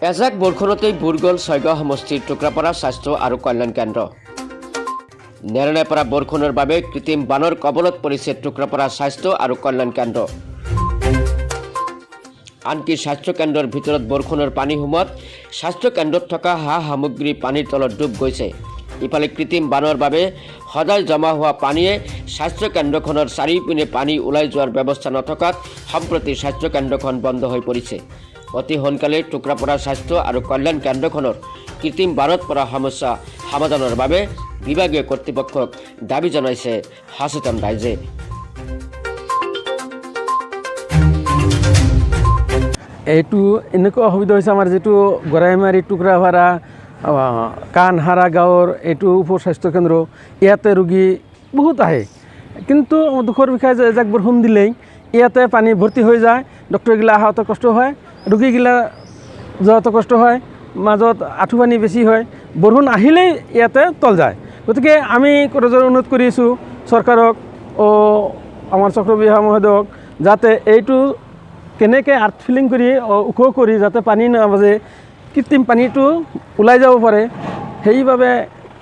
এজাক বৰষুণতেই বুৰ গ'ল ছয়গাঁও সমষ্টিৰ টুক্ৰাপাৰা স্বাস্থ্য আৰু কল্যাণ কেন্দ্ৰ। নেৰানেপেৰা বৰষুণৰ বাবে কৃত্ৰিম বানৰ কবলত পৰিছে টুক্ৰাপাৰা স্বাস্থ্য আৰু কল্যাণ কেন্দ্ৰ। আনকি স্বাস্থ্য কেন্দ্ৰৰ ভিতৰত বৰষুণৰ পানী সোমোৱাত স্বাস্থ্য কেন্দ্ৰত থকা সা সামগ্ৰী পানীৰ তলত ডুব গৈছে। ইফালে কৃত্ৰিম বানৰ বাবে সদায় জমা হোৱা পানীয়ে স্বাস্থ্য কেন্দ্ৰখনৰ চাৰিওপিনে পানী ওলাই যোৱাৰ ব্যৱস্থা নথকাত সম্প্ৰতি স্বাস্থ্য কেন্দ্ৰখন বন্ধ হৈ পৰিছে। অতি সোনকালে টুক্ৰাপাৰা স্বাস্থ্য আৰু কল্যাণ কেন্দ্ৰখনৰ কৃত্ৰিম বানত পৰা সমস্যা সমাধানৰ বাবে বিভাগীয় কৰ্তৃপক্ষক দাবী জনাইছে সচেতন ৰাইজে। এইটো এনেকুৱা অসুবিধা হৈছে, আমাৰ যিটো গৰাইমাৰী, টুকুৰাভাৰা, কানহাৰা গাঁৱৰ এইটো উপ স্বাস্থ্যকেন্দ্ৰ, ইয়াতে ৰোগী বহুত আহে। কিন্তু দুখৰ বিষয় যে এজাক বৰষুণ দিলেই ইয়াতে পানী ভৰ্তি হৈ যায়। ডক্টৰগিলা অহাটো কষ্ট হয়, ৰোগীগিলা যোৱাটো কষ্ট হয়, মাজত আঁঠু পানী বেছি হয়। বৰষুণ আহিলেই ইয়াতে তল যায়। গতিকে আমি কৰজোৰ অনুৰোধ কৰিছোঁ চৰকাৰক, আমাৰ চক্ৰ বিষয়া মহোদয়ক, যাতে এইটো কেনেকৈ আৰ্থ ফিলিং কৰি ওখ কৰি যাতে পানী নাবাজে, কৃত্ৰিম পানীটো ওলাই যাব পাৰে, সেইবাবে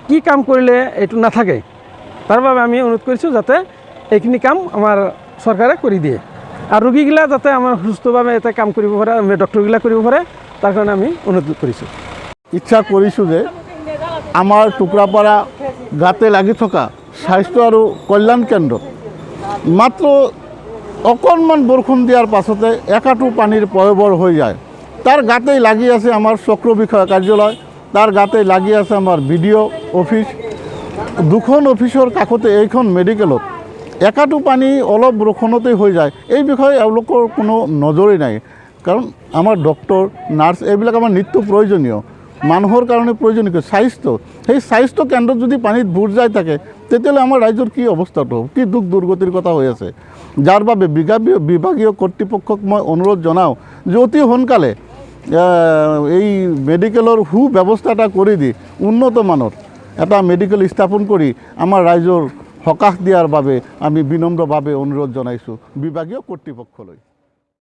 কি কাম কৰিলে এইটো নাথাকে, তাৰ বাবে আমি অনুৰোধ কৰিছোঁ যাতে এইখিনি কাম আমাৰ চৰকাৰে কৰি দিয়ে আৰু ৰোগীগিলা যাতে আমাৰ সুস্থভাৱে ইয়াতে কাম কৰিব পাৰে, ডক্টৰগিলা কৰিব পাৰে, তাৰ কাৰণে আমি অনুৰোধ কৰিছোঁ। ইচ্ছা কৰিছোঁ যে আমাৰ টুকুৰাপাৰা গাতে লাগি থকা স্বাস্থ্য আৰু কল্যাণ কেন্দ্ৰত মাত্ৰ অকণমান বৰষুণ দিয়াৰ পাছতে একাঠু পানীৰ পয়বৰ হৈ যায়। তাৰ গাতেই লাগি আছে আমাৰ চক্ৰ বিষয়া কাৰ্যালয়, তাৰ গাতেই লাগি আছে আমাৰ বি ডি অ' অফিচ। দুখন অফিচৰ কাষতে এইখন মেডিকেলত একাঠু পানী অলপ বৰষুণতেই হৈ যায়। এই বিষয়ে এওঁলোকৰ কোনো নজৰেই নাই। কাৰণ আমাৰ ডক্টৰ, নাৰ্ছ এইবিলাক আমাৰ নিত্য প্ৰয়োজনীয়, মানুহৰ কাৰণে প্ৰয়োজনীয় স্বাস্থ্য। সেই স্বাস্থ্য কেন্দ্ৰত যদি পানীত বুৰ যাই থাকে, তেতিয়াহ'লে আমাৰ ৰাইজৰ কি অৱস্থাটো হ'ব, কি দুখ দুৰ্গতিৰ কথা হৈ আছে। যাৰ বাবে বিভাগীয় কৰ্তৃপক্ষক মই অনুৰোধ জনাওঁ যে অতি সোনকালে এই মেডিকেলৰ সু ব্যৱস্থা এটা কৰি দি উন্নত মানৰ এটা মেডিকেল স্থাপন কৰি আমাৰ ৰাইজৰ সকাহ দিয়াৰ বাবে আমি বিনম্ৰভাৱে অনুৰোধ জনাইছোঁ বিভাগীয় কৰ্তৃপক্ষলৈ।